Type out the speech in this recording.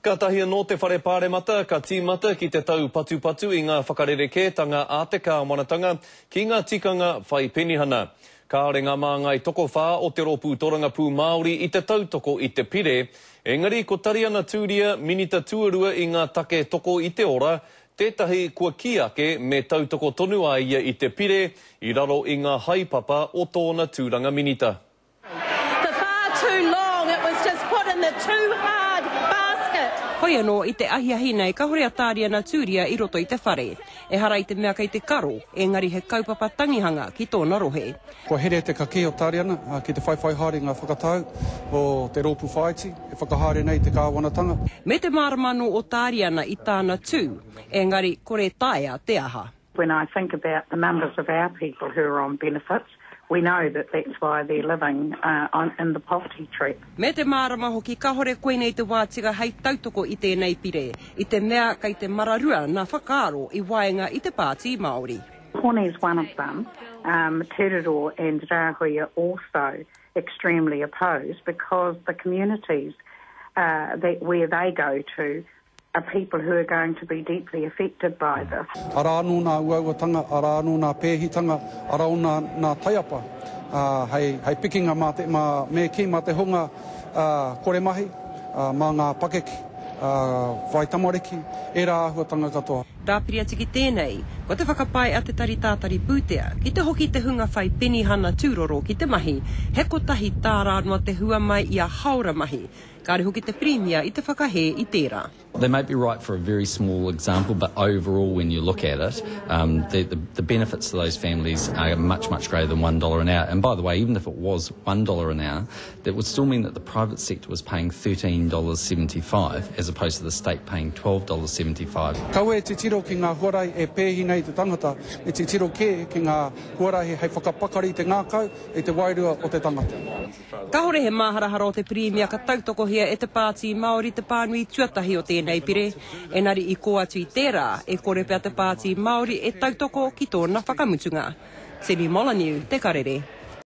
Kātahi anō te Whare Pāremata ka tīmata ki te taupatupatu i ngā whakarerekētanga a te kāwanatanga ki ngā tikanga whai penihana. Kāore ngā māngai tokowhā o te Rōpū Torangapū Māori i te tautoko i te pire, engari ko Tariana Tūria, Minita Tuarua i ngā take toko i te ora, tētahi kua kī ake me tautoko tonu a ia i te pire i raro i ngā haepapa o tōna tūranga minita. For far too long it was just put in the too hard basket. Hoi anō, i te ahiahi nei kahore a Tāriana Tūria i roto i te whare. Ehara i te mea kei te karo, engari he kaupapa tangihanga ki tōna rohe. Kua here te kakī o Tāriana ki te whaiwhai haere i ngā whakatau o te rōpū whāiti e whakahaere nei te kāwanatanga. Me te mārama anō o Tāriana i tāna tū, engari kore taea te aha. When I think about the numbers of our people who are on benefits, we know that that's why they're living in the poverty trap. Me te mārama hoki kahore koinei te wā tika hei tautoko i tēnei pire, i te mea kei te mararua nā whakaaro i waenga i te Pāti Māori. Hone's one of them, um, Te Roro and Rāhui are also extremely opposed because the communities uh, that where they go to are people who are going to be deeply affected by this. Arā anō nā uauatanga, arā anō nā pēhitanga, arā nā, nā taiapa, ā, hei, hei pikinga mā te, mā, me kī, mā te hunga, ā, kore mahi, ā, mā ngā pakeke, ā, whai tamariki, ērā āhuatanga katoa. Tāpiri atu ki tēnei, ko te whakapae a Te Tari Tātari Pūtea, ki te hoki te hunga whai penihana tūroro ki te mahi, he kotahi tāra noa te hua mai i a haora mahi, Kāre hoki te Pirimia i te whakahē i tērā. They might be right for a very small example, but overall when you look at it, um, the, the, the benefits to those families are much, much greater than $1 an hour. And by the way, even if it was $1 an hour, that would still mean that the private sector was paying $13.75 as opposed to the state paying $12.75. Kaua e titiro ki ngā huarahi e pēhi nei te tangata, me titiro kē ki ngā huarahi hei whakapakari i te ngākau, i te wairua o te tangata. Kāore he māharahara o te Pirimia ka tautokohia e te Pāti Māori te pānui tuatahi o tēnei pire, enari i kō atu i tērā, e kore pea te Pāti Māori e tautoko ki tōna whakamutunga. Timi Molyneux, Te Karere.